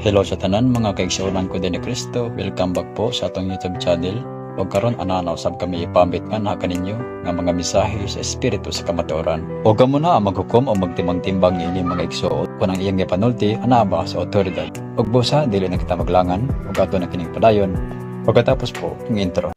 Hello sa tanan, mga kaigsuonan ko din ni Kristo. Welcome back po sa atong YouTube channel. Ug karon ana na usab kami ipambit nga na kaninyo nga mga mensahe sa espiritu sa kamatuoran. Ug kamo na ang maghukom o magtimbang-timbang niini, mga igsuon, kung ang iyang gipanulti ana ba sa otoridad. Ug busa dili na kita maglangan ug ato na kining padayon pagkatapos po ng intro.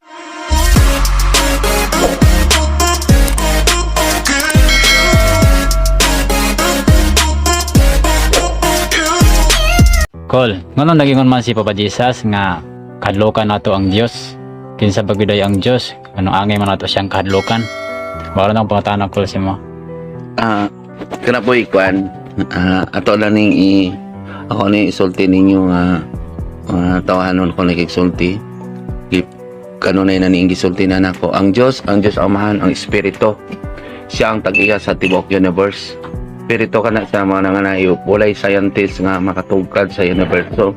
Kol, nganong nagingon man si Papa Jesus nga kahadlokan nato ang Dios? Kinsa ba gyud ang Dios? Anong angay man nato siyang kahadlokan? Wala nang pangutana, kol, si mo. Kana po ikuan, ato lang ning ako ni isulti ninyo nga tawahanon ko nakigsulti. Gip kanunay na ning gisulti na nako. Ang Dios Amahan, ang Espiritu. Siya ang tag-iya sa tibuok universe. Espiritu kana sa mga nanganayo, walay scientist nga makatugkad sa universe. So,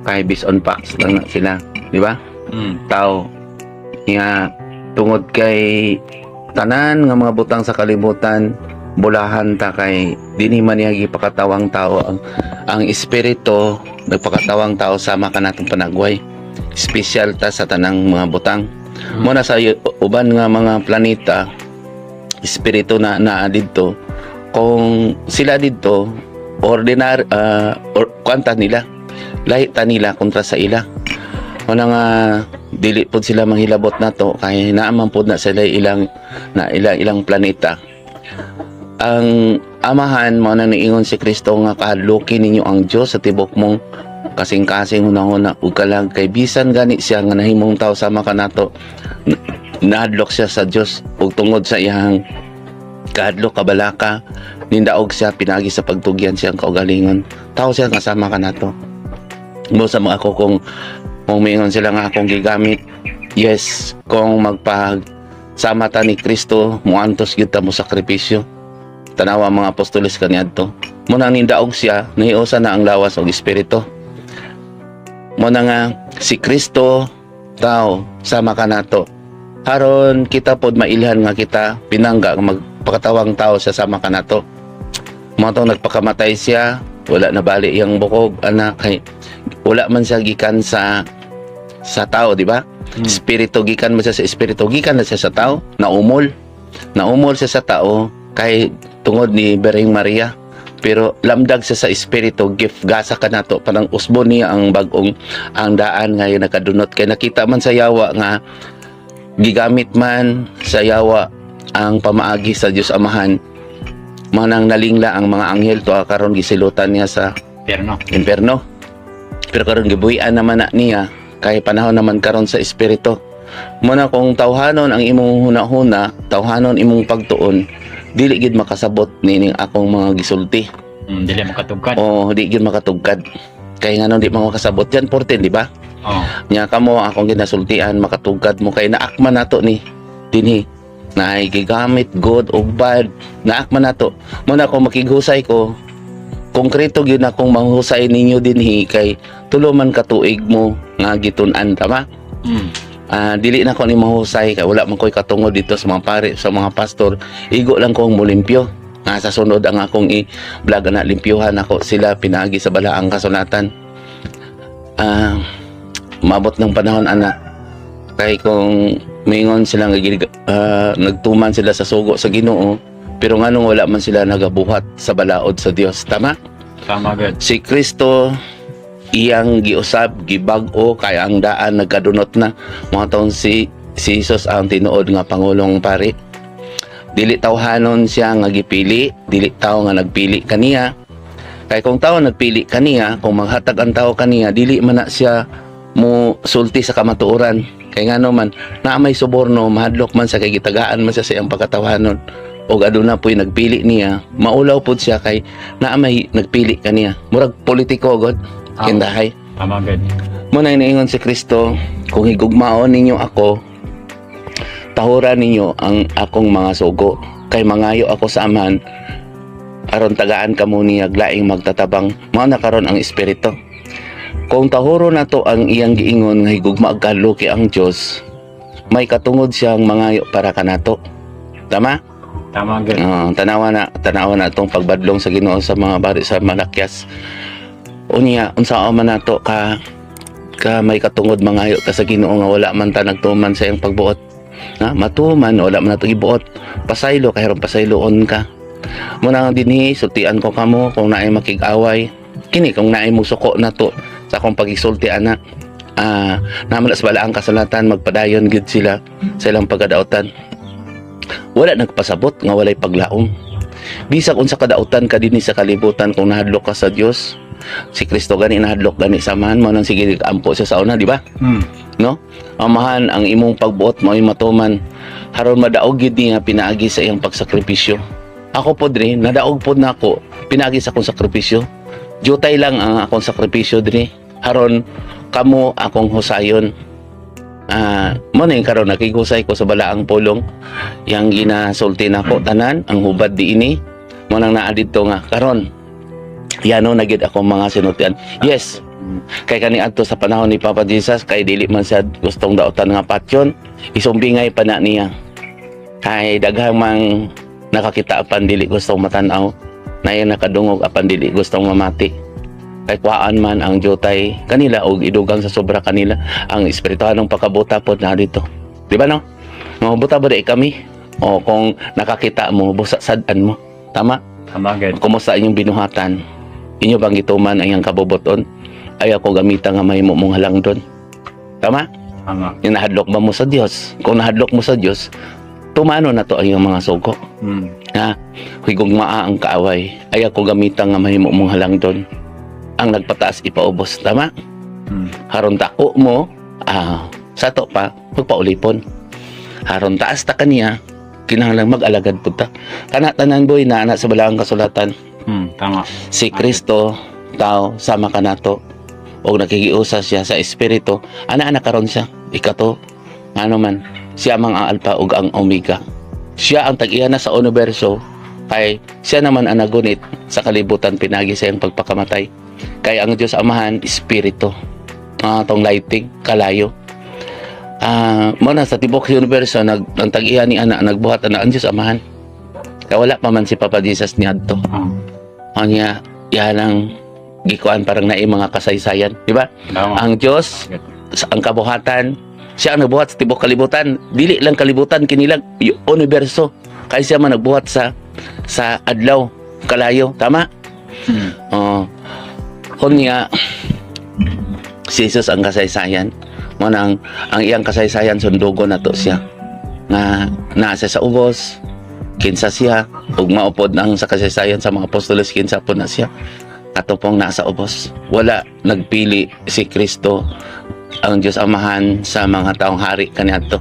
kay based on facts lang na sila, di ba? Tao nga tungod kay tanan nga mga butang sa kalibutan bulahan ta kay dinhi man niya gipakatawang tao ang espiritu, nagpakatawang tao sama kanatong panagway, special ta sa tanang mga butang mo na sa uban nga mga planeta, espiritu na naa didto. Kung sila didto ordinary or kwanta nila, lahi ta nila kontra sa ila. Wala nga dili pod sila manghilabot nato kay naaman pod na sila ilang na ilang ilang planeta. Ang Amahan mo na niingon si Kristo nga kahadluki ninyo ang Dios sa tibok mong kasing-kasing, hunahuna ug kalag, kay bisan gani siya nga nahimong tao sama kanato, nahadlok siya sa Dios, ug tungod sa iyang kahadlok, kabalaka, nindaog siya pinagi sa pagtugyan siyang kaugalingon. Tao siya nga sama kanato mo sa mga ako. Kung mingon sila nga akong gigamit, yes, kung magpag sama ta ni Kristo, muantos gyud ta mo sakripisyo. Tanawa ang mga apostoles kaniadto mo nang nindaog siya, nahiusa na ang lawas og espiritu mo na nga si Kristo tao sama kanato aron kita pod mailhan nga kita pinangga nga magpakatawang tao siya sama kanato mo. Tong nagpakamatay siya, wala na bali iyang bukog anak kay wala man siya gikan sa tao, di ba? Espiritu gikan mo siya, sa espiritu gikan na siya sa tao, naumol. Naumol siya sa tao kay tungod ni Birheng Maria. Pero lamdag siya sa espiritu, gift gasa ka nato, parang usbon niya ang bagong ang daan ngayon nakadunot kay nakita man sa yawa nga gigamit man sa yawa ang pamaagi sa Dios Amahan. Manang nalingla ang mga anghel to karon gisilutan niya sa Pero imperno. Pero karon gibuhian naman na niya kay panahon naman karon sa espiritu. Muna kung tawhanon ang imong hunahuna, tawhanon imong pagtuon, dili gid makasabot nining akong mga gisulti. Dili makatugkad. O di gid makatugkad. Kay ngano di man makasabot yan 14, di ba? Oh. Nya kamo akong ginasultian, makatugkad mo kay naakman nato ni dinhi na gigamit good o bad, naakman nato. Muna kung makighusay ko, konkreto gyud na akong manghusay ninyo dinhi kay tulo man ka tuig mo nga gitun-an, tama? Dili na ko ni mahusay kay wala man ko'y katungod dito sa mga pare, sa mga pastor. Igo lang kong mulimpyo nga sa sunod ang akong i-vlog na limpyuhan ako sila pinaagi sa balaang kasulatan. Mabot ng panahon ana kay kung mingon sila nga nagtuman sila sa sugo sa Ginoo, pero nganong wala man sila nagabuhat sa balaod sa Dios, tama? Tama gud. Si Kristo iyang giusab, gibag-o kay ang daan nagkadunot na. Mga taon si si Jesus ang tinuod nga pangulong pari. Dili tawhanon siya nga gipili, dili tao nga nagpili kaniya. Kay kung tao nagpili kaniya, kung maghatag ang tao kaniya, dili man na siya mo sulti sa kamatuoran. Kay ngano man naa may suborno, mahadlok man sa kay gitagaan man siya sa iyang pagkatawhanon. Og aduna po'y nagpili niya, maulaw pod siya kay naa may nagpili kaniya. Murag politiko god kindahay. Tama gud. Mo na iniingon si Kristo, kung higugmaon ninyo ako, tahuran ninyo ang akong mga sugo. Kay mangayo ako sa Amahan, aron tagaan kamo niya laing magtatabang. Mao na karon ang espiritu. Kung tahuro nato ang iyang giingon nga higugma ug kahadluki ang Dios, may katungod siyang mangayo para kanato. Tama? Tama gud. Tanawa na, tanawa na itong pagbadlong sa Ginoo sa mga bari sa Malakyas. Unya, unsa man nato ka ka may katungod mangayo ta sa Ginoo nga wala man ta nagtuman sa iyang pagbuot. Na matuman, wala man nato gibuot. Pasaylo kay aron pasayloon ka. Muna nga dinhi sultian ko kamo kung naay makig-away. Kini kung naay musuko nato sa akong pagisulti ana. Naman sa balaang kasulatan, magpadayon gid sila sa ilang pagkadautan. Wala nagpasabot nga walay paglaom. Bisag unsa kadautan ka dinhi sa kalibutan, kung nahadlok ka sa Dios, si Kristo gani nahadlok gani sa Amahan mo nang sige ampo siya sa una, di ba? Hmm. No? Amahan, ang imong pagbuot mo ay matuman. Haron madaog gid niya pinaagi sa iyang pagsakripisyo. Ako po dre, nadaog pod nako pinaagi sa akong sakripisyo. Jutay lang ang akong sakripisyo dre. Haron kamo akong husayon. Mo na yung karon nakigusay ko sa balaang pulong yang ginasulti nako tanan ang hubad di ini mo nang naa didto nga karon yano na gid ako mga sinultian. Yes, kay kani adto sa panahon ni Papa Jesus, kay dili man siya gustong dautan nga patyon, isumbingay pa na niya kay daghang mang nakakita apan dili gustong matan-aw, na nakadungog apan dili gustong mamati, kay kuhaan man ang jutay kanila og idugang sa sobra kanila. Ang espirituhanong pagkabuta pod na dito, di ba, no? Mabuta ba di kami? O kung nakakita mo, busa sad-an mo, tama? Tama gid. Kumusta inyong binuhatan? Inyo bang gituman ang iyang kabubuton? Ay ako gamita nga mahimo mong halangdon. Tama? Tama. Yung nahadlok ba mo sa Dios? Kung nahadlok mo sa Dios, tumano na to ang iyong mga sugo. Ha? Higugmaa ang kaaway. Ay ako gamita nga mahimo mong halangdon. Ang nagpataas ipaubos. Tama? Haron dako mo, sa to pa, magpaulipon. Haron taas ta kaniya, kinahanglan mag-alagad pud ta. Kana tanan, boy, na ana sa balaang kasulatan. Tama. Si Kristo tao sama kanato og nakikiusa siya sa espiritu ana ana karon siya ikato. Ngano man siya mang ang alpha ug ang omega, siya ang tag-iya na sa universo, kay siya naman ang nagunit sa kalibutan pinagi sa iyang pagpakamatay, kay ang Dios Amahan espiritu, tong lighting kalayo. Mo na sa tibok universo nag ang tag-iya ni ana nagbuhat ana ang Dios Amahan, kay wala pa man si Papa Jesus niadto. Anya, yan ang gikuan parang naay mga kasaysayan, di ba? Tama. Ang Diyos, sa ang kabuhatan, siya ang nagbuhat sa tibok kalibutan. Dili lang kalibutan kinilang universo. Kay siya man nagbuhat sa adlaw, kalayo, tama? Hmm. Oh. Kunya si Jesus ang kasaysayan. Mo nang ang iyang kasaysayan sundugon nato siya. Nga naa siya sa ubos, kinsa siya, ug maupod ang sa kasaysayan sa mga apostoles, kinsa po na siya. Ato pong nasa ubos. Wala nagpili si Kristo ang Diyos Amahan sa mga taong hari kaniadto.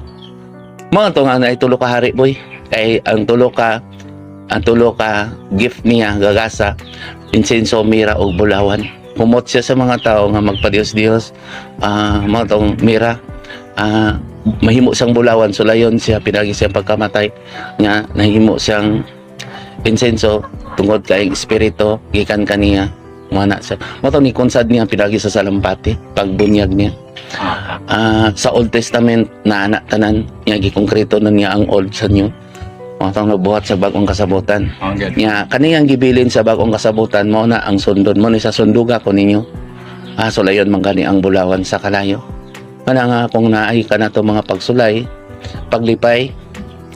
Mga to nga naay tulo ka hari, boy. Kay ang tulo ka gift niya gagasa, insenso, mira ug bulawan. Humot siya sa mga tao nga magpa-Dios-Dios, mga taong mira, mahimo siyang bulawan, sulayon siya pinagi siyang pagkamatay nga nahimo siyang insenso tungod kay espiritu gikan kaniya. Mana siya mo ni konsad niya pinagi sa salampati pagbunyag niya. Sa Old Testament na anak tanan niya, gikongkreto na niya ang Old sa New. Mga taong nagbuhat sa bagong kasabutan. Okay. Nya kaniyang gibilin sa bagong kasabutan mo na ang sundon mo ni sa sunduga ko ninyo. Sulayon man gani ang bulawan sa kalayo. Mana nga kung naay ka na to mga pagsulay, paglipay,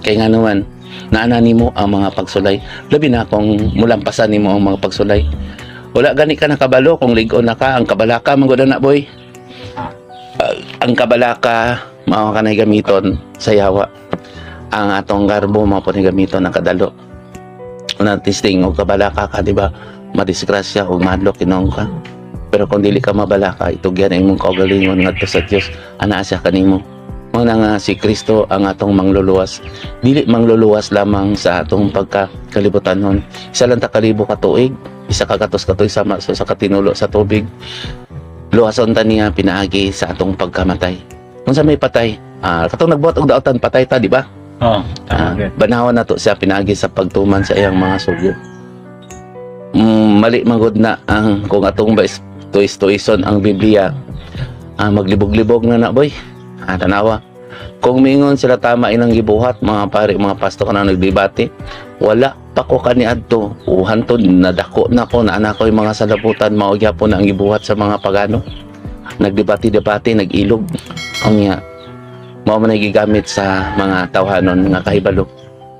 kay nga naman naana nimo ang mga pagsulay. Labi na kung mulampasan nimo ang mga pagsulay. Wala gani ka nakabalo kung lig-on na ka ang kabalaka man gud na, boy. Ang kabalaka mao kanay gamiton sa yawa. Ang atong garbo mao po ni gamiton ang kadalo na testing og kabalaka ka, di ba? Madisgrasya og mahadlok hinuon ka. Pero kung dili ka mabalaka, itugyan ang imong kaugalingon ngadto sa Dios, anaa siya kanimo. Mo na nga si Kristo ang atong mangluluwas. Dili mangluluwas lamang sa atong pagkakalibutanon. Isa lang ta kalibo ka tuig, 100 ka tuig sama sa katinulo sa tubig. Luwason ta niya pinaagi sa atong pagkamatay. Kung sa may patay, katong nagbuhat og daotan, patay ta, di ba? Oh, tama gyud. Banhawan na to siya pinagi sa pagtuman sa iyang mga sugo. Mali magod na ang kung atong ba tuis-tuison ang Biblia. Maglibog-libog na na, boy. Tanawa. Kung mingon sila tama inang gibuhat, mga pare, mga pasto ka na nagdebate, wala pa ko kaniadto, o hantod nadako na ko, naa na ko yung mga salabutan, mao gyapon ang gibuhat sa mga pagano. Nagdebate-debate, nag-ilog. Unya, mao man ay gigamit sa mga tawhanon nga kahibalo.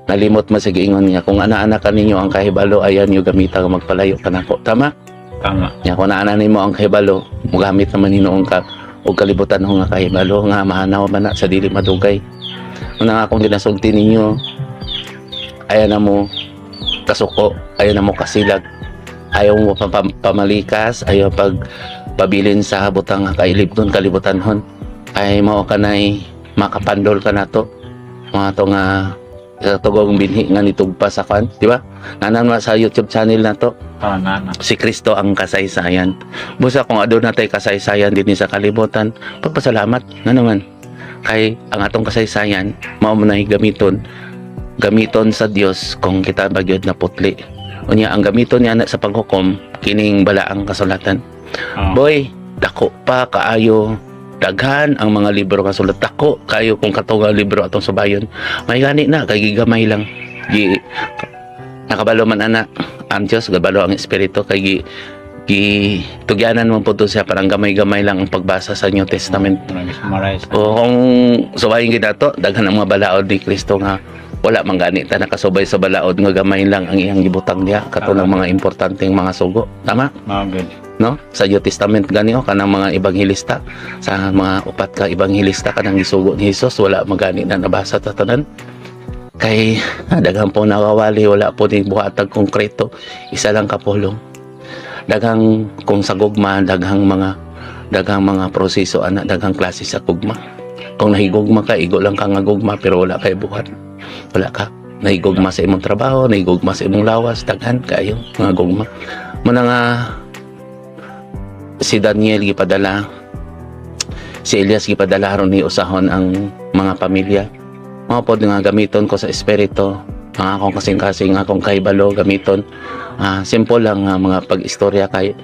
Nalimot man sa giingon niya, kung ana-ana kaninyo ang kahibalo, ayan yung gamita nga magpalayo kanako. Tama? Tama. Nya kung ana nimo ang kahibalo, mugamit naman hinuon ka og kalibutan ho nga kahibalo nga mahanaw man na sa dili madugay. Una nga akong ginasulti ninyo, ayan na mo kasuko, ayaw na mo kasilag, ayaw mo pamalikas, ayaw pag pabilin sa butang nga kailibnon kalibutan hon. Ay mao kanay makapandol ka nato. Mga to nga sa tugong binhi nga nitugpa sa kwan, di ba? Nanan sa YouTube channel nato Oh, na. si Kristo ang kasaysayan. Busa kung aduna tay kasaysayan dinhi sa kalibutan, pagpasalamat nga naman. Kay ang atong kasaysayan mao man ay gamiton gamiton sa Dios kung kita bagyod na putli. Unya ang gamiton niya na sa paghukom kining balaang kasulatan. Oh. Boy, dako pa kaayo daghan ang mga libro nga sulat, dako kaayo kung kato nga libro atong subayon. May gani na kay gigamay lang. Gi nakabalo man ana ang Dios, gabalo ang espiritu kay gi gi tugyanan man pud to siya, parang gamay-gamay lang ang pagbasa sa New Testament. Nag-summarize. O kung subayin gid nato, daghan ang mga balaod ni Kristo nga wala man gani ta nakasubay sa balaod nga gamay lang ang iyang gibutang diha kato lang mga importanteng mga sugo. Tama? Mao good. No? Sa New Testament gani o kanang mga ebanghelista, sa mga upat ka ebanghelista kanang gisugo ni Jesus, wala magani na nabasa ta tanan. Kay daghan po nawawali, wala po ni buhatag konkreto, isa lang ka pulong. Daghang kung sa gugma, daghang mga proseso ana, daghang klase sa gugma. Kung nahigugma ka, igo lang ka nga gugma pero wala kay buhat. Wala ka nahigugma sa imong trabaho, nahigugma sa imong lawas, daghan kayo mga gugma. Muna nga si Daniel gipadala, si Elias gipadala aron ni usahon ang mga pamilya. Mga pod nga gamiton ko sa espiritu ang akong kasing-kasing, akong kahibalo gamiton. Simple lang nga mga pag-istorya kay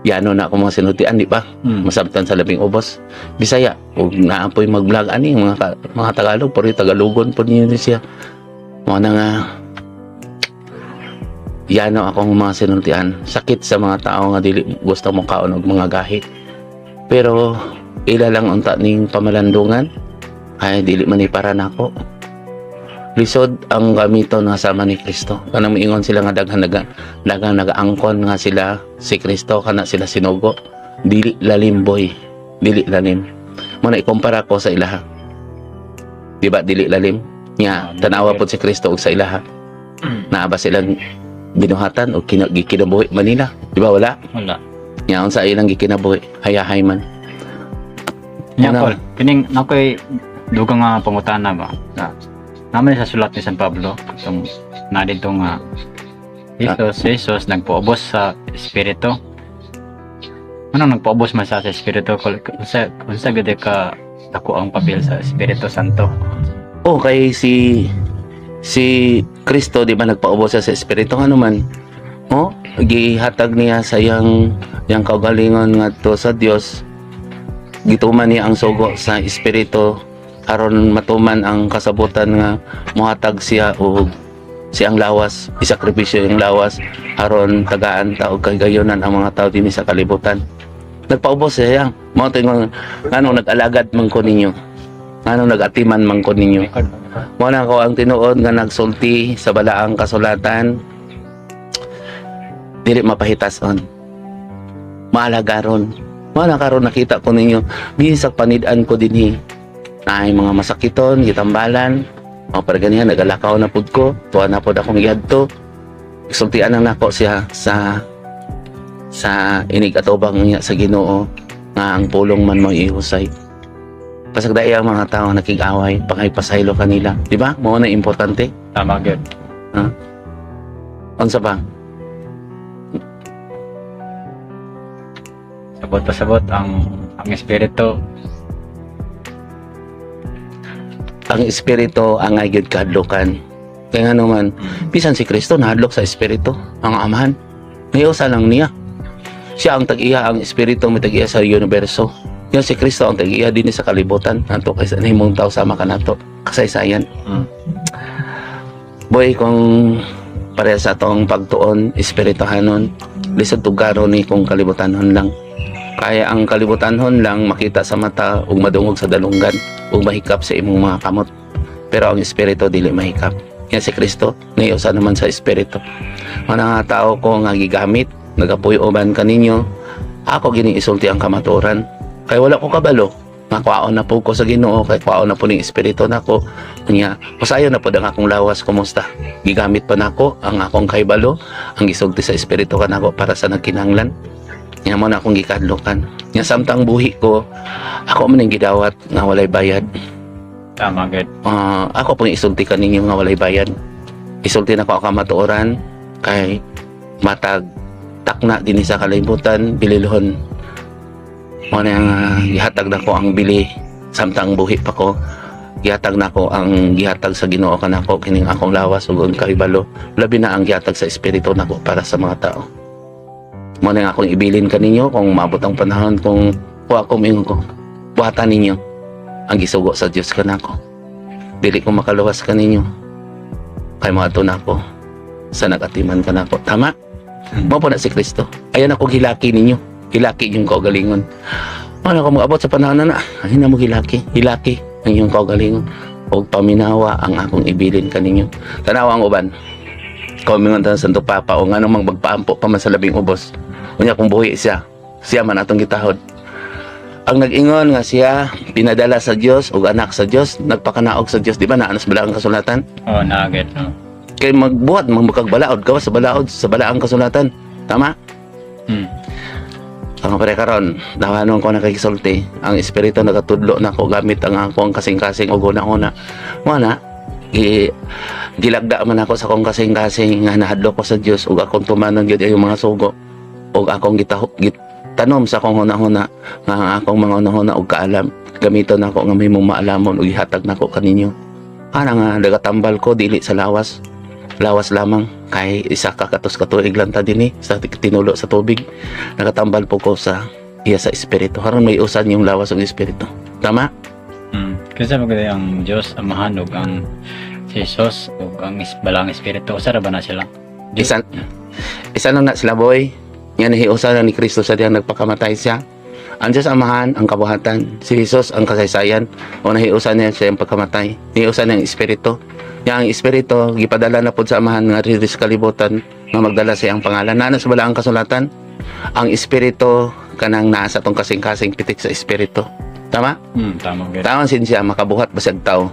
yano na ako mga sinultian, di ba? Masabtan sa labing ubos Bisaya ug naa po'y mag-vlog ani mga mga Tagalog, pero Tagalogon po niyo siya. Mo na nga yano akong mga sinultian. Sakit sa mga tao nga dili gusto mo kaon og mga gahi, pero ila lang unta ning pamalandungan ay dili man ni para nako. Lisod ang gamiton nga sama ni Kristo. Kanang miingon sila nga daghan naga daghang nagaangkon nga sila si Kristo, kana sila sinugo. Dili lalim, boy, dili lalim. Mo na ikumpara ko sa ilaha, di ba? Dili lalim nya. Tanawa pod si Kristo og sa ilaha, naa ba silang binuhatan o gikinabuhi manila? Di ba wala? Wala. Nya unsa ilang gikinabuhi? Hayahay man. Nya Ano? Paul, kining nakoy dugang nga pangutana ba? Na, naman sa sulat ni San Pablo, itong na dito nga Jesus, Jesus nagpaubos sa espiritu. Ano nagpaubos man siya sa espiritu? Unsa unsa gid ka dako ang papel sa Espiritu Santo? Oh, kay si si Kristo, di ba nagpaubos siya sa espiritu nga naman. Oh, gihatag niya sa iyang iyang kaugalingon ngadto sa Dios. Gituman niya ang sugo sa espiritu aron matuman ang kasabutan nga mohatag siya og siyang lawas, isakripisyo yung lawas aron tagaan ta og kagayonan ang mga tao dinhi sa kalibutan. Nagpaubos siya yang. Mao to ingon ngano nag-alagad man ko ninyo. Ngano nag-atiman man ko ninyo. Mao na ko ang tinuod nga nagsulti sa balaang kasulatan. Dili mapahitason. Maalagaron. Mao na karon nakita ko ninyo bisag panid-an ko dinhi. Ay mga masakiton, gitambalan. O para ganihan nagalakaw na pud ko, tuwa na pud akong giadto. Sultian lang nako siya sa sa inig atubang niya sa Ginoo nga ang pulong man mo ihusay. Pasagdai ang mga tao nakig-away, pangay pasaylo kanila, di ba? Mao na importante. Tama gyud. Unsa ba? Sabot pasabot ang espiritu. Ang espiritu ang ay gyud kahadlokan. Kaya nga naman, bisan si Kristo nahadlok sa espiritu, ang amahan. Ngayon lang niya. Siya ang tag-iya, ang espiritu may tag-iya sa universo. Yan si Kristo ang tag-iya din sa kalibutan. Nato kaysa nahimong tao sama ka nato. Kasaysayan. Boy, kung Pareha sa atong pagtuon, espirituhanon. Lisod tugaron ni kung kalibutanon lang. Kaya ang kalibutanon lang makita sa mata ug madungog sa dalunggan ug mahikap sa imong mga kamot. Pero ang espiritu dili mahikap. Yan si Kristo, niusa naman sa espiritu. Mga nga tao ko nga gigamit, nagapuy uban kaninyo, ako gini isulti ang kamaturan. Kay wala ko kabalo, nga kwaon na po ko sa Ginoo, kay kwaon na po ning espiritu nako. Unya, usayon na po ang akong lawas, kumusta? Gigamit pa nako ang akong kahibalo, ang gisulti sa espiritu kanako para sa nagkinahanglan. Nya mo na akong gikadlukan. Nya samtang buhi ko, ako man ang gidawat nga walay bayad. Tama gid. Ah, ako pong isulti kaninyo nga walay bayad. Isulti nako ang kamatuoran kay matag takna dinhi sa kalibutan bililhon. Mo na nga gihatag nako ang bili samtang buhi pa ko. Gihatag nako ang gihatag sa Ginoo kanako kining akong lawas ug ang kahibalo. Labi na ang gihatag sa espiritu nako para sa mga tao. Mo na nga akong ibilin kaninyo kung maabot ang panahon kung wa ko moingon ko. Buhatan ninyo ang gisugo sa Dios kanako. Dili ko makaluwas kaninyo kay moadto na ako sa nagatiman kanako. Tama? Mao po na si Kristo. Ayan ako gilaki ninyo. Hilaki yung kaugalingon. Ano ko mag-abot sa panahon na na. Ay na mo hilaki. Hilaki ang iyong kaugalingon. Og paminawa ang akong ibilin kaninyo. Tanawa ang uban. Kumingon ta sa Santo Papa o ngano mang magpaampo pa man sa labing ubos. Unya kung buhi siya, siya man atong gitahod. Ang nag-ingon nga siya pinadala sa Dios ug anak sa Dios, nagpakanaog sa Dios, di ba naa na sa balaang kasulatan? Oh, naa gid. Oh. Kay magbuhat magmukag balaod gawas sa balaod sa balaang kasulatan. Tama? Ang pare karon, nawanon ko nakikisulti, ang espiritu nagatudlo nako gamit ang akong kasing-kasing ug una-una. Mo na gilagda man ako sa akong kasing-kasing nga nahadlok ko sa Dios ug akong tumanon gyud ang mga sugo ug akong gitanom sa akong hunahuna nga ang akong mga hunahuna ug kaalam gamiton nako nga mahimong maalamon ug ihatag nako kaninyo. Ana nga nagatambal ko dili sa lawas lawas lamang kay isa ka katos ka tuig lang ta dinhi sa tinulo sa tubig. Nagatambal po ko sa iya sa espiritu aron may usan yung lawas ug espiritu. Tama? Kasi maganda ang Diyos, Amahan ug ang si Jesus ug ang balaang espiritu, usa ra ba na sila? Diyos. Isa isa lang na sila, boy. Nga nahiusa na ni Kristo sa diyang nagpakamatay siya. Ang Diyos Amahan ang kabuhatan, si Jesus ang kasaysayan o nahiusa niya siya ang pagkamatay, nahiusa niya ang espiritu. Yang ang espiritu gipadala na pod sa Amahan nga diri sa kalibutan nga magdala sa iyang pangalan. Naa na sa balaang kasulatan ang espiritu kanang naa sa atong kasing-kasing pitik sa espiritu. Tama? Tama gid. Tama sin siya makabuhat basag tao.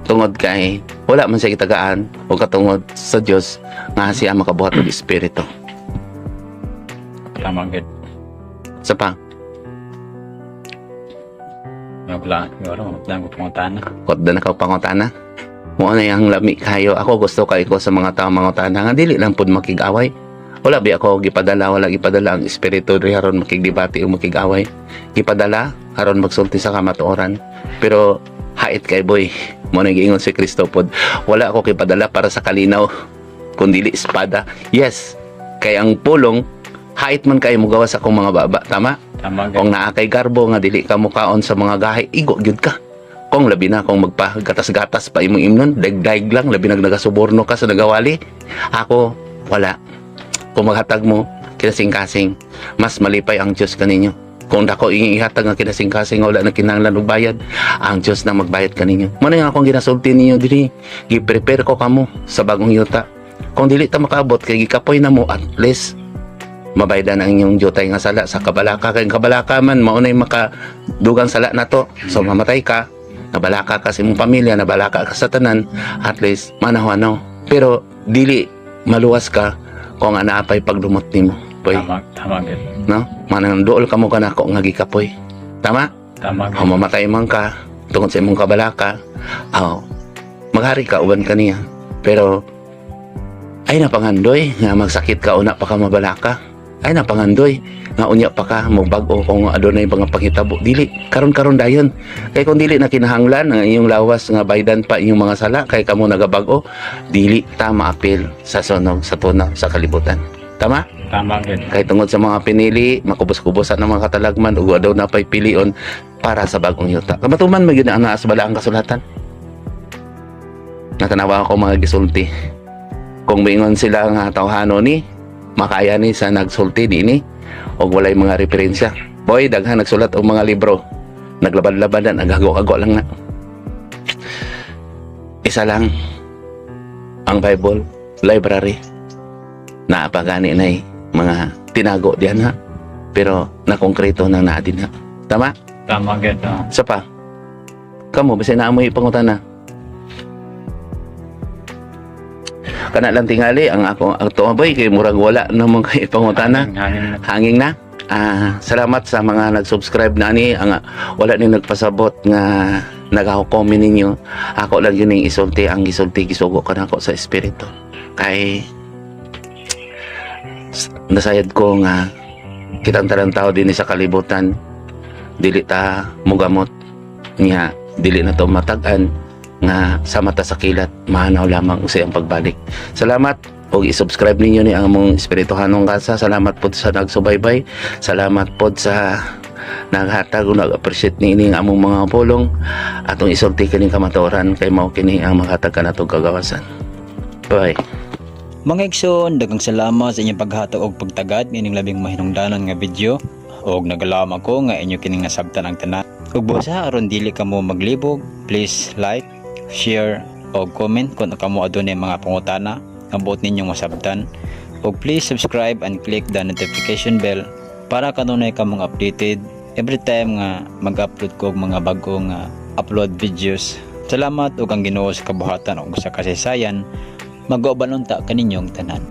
Tungod kay wala man siya gitagaan o katungod sa Dios nga siya makabuhat og espiritu. Tama gid. Sa pa, Wala, wala, wala ko pangutana. kod na ka pangutana. Mo na yang lami kayo. Ako gusto kay ko sa mga tao mangutana nga dili lang pud makig-away. Wala bi ako gipadala, wala gipadala ang espiritu diri aron makigdebate o makig-away. Gipadala aron magsulti sa kamatuoran. Pero hait kay boy. Mo na giingon si Kristo pod. Wala ako gipadala para sa kalinaw kun dili espada. Yes, kay ang pulong hait man kay mugawas akong mga baba, tama? Tama gid. Kung naa kay garbo nga dili ka mukaon sa mga gahi, igo gyud ka. Kung labi na kung magpagatas-gatas pa imong imnon, daig-daig lang, labi nag nagasuborno ka sa nagawali. Ako, wala. Kung maghatag mo, kinasing-kasing, mas malipay ang Diyos kaninyo. Kung dako ihatag nga kinasing-kasing wala na kinahanglan og bayad, ang Diyos na magbayad kaninyo. Mo na nga akong ginasulti ninyo dinhi, gi-prepare ko kamo sa bagong yuta. Kung dili ta makaabot kay gikapoy na mo, at least mabaydan ang inyong jutay nga sala sa kabalaka. Kay ang kabalaka man maunay makadugang sala na to. So mamatay ka, nabalaka ka sa imong pamilya, nabalaka ka sa tanan, at least manaw-anaw. Pero dili maluwas ka kung anaa pa'y pagdumot nimo, boy. Tama, tama gid. No, manang duol ka mo kanako nga gikapoy. Tama? Tama gid. Kung mamatay man ka tungod sa imong kabalaka, aw, maghari ka uban kaniya. Pero ay napangandoy nga magsakit ka una pa ka mabalaka. Ay napangandoy nga unya pa ka mobag-o kung adunay mga panghitabo. Dili karon-karon dayon. Kay kung dili na kinahanglan ang inyong lawas nga baydan pa inyong mga sala kay kamo nagabag-o, dili ta maapil sa sunog sa tunaw sa kalibutan. Tama? Tama gid. Kay tungod sa mga pinili, makubos-kubosan ng mga katalagman ug aduna na pa'y pilion para sa bagong yuta. Kamatuman man gyud ang naa sa balaang kasulatan. Natanawa ako mga gisulti. Kung moingon sila nga tawhano ni, makaya ni sa nagsulti dinhi og walay mga referensya. Boy, daghan nagsulat og mga libro. Naglabad-labad na, naghago-hago lang na. Isa lang ang Bible library. Naa pa gani na mga tinago diyan ha. Pero nakongkreto na naa din ha. Tama? Tama gyud no. Sa pa. Kamo basta naa mo'y pangutana. Kana lang tingali ang ako ato, boy, kay murag wala namang kay pangutana. Hangin, hangin na. Hanging na. Ah, salamat sa mga nag-subscribe na ani ang wala ni nagpasabot nga nagahukom ninyo. Ako lang yun yung isulti ang gisulti, gisugo ka nako sa espiritu. Kay nasayad ko nga kitang talang tao din sa kalibutan, dili ta mugamot niya, dili na to matag-an nga sa mata sa kilat mahanaw lamang sa iyang pagbalik. Salamat og i-subscribe ninyo ni ang among Espirituhanong Kasa. Salamat po sa nagsubaybay. Salamat po sa naghatag o nag-appreciate niini ang among mga pulong. Atong isulti kining kamatuoran kay mao kini ang makatag kanatong kagawasan. Bye. Mga igsoon, daghang salamat sa inyong paghatag og pagtagad niining labing mahinungdanon nga video og nagalaom ako nga inyo kining nasabtan ang tanan. Ug busa aron dili kamo maglibog, please like, share og comment kung kamo adunay mga pangutana nga buot ninyong masabtan. Ug please subscribe and click the notification bell para kanunay kamong updated every time nga mag-upload ko og mga bago nga upload videos. Salamat ug ang Ginoo sa kabuhatan ug sa kasaysayan mag-uban unta kaninyong tanan.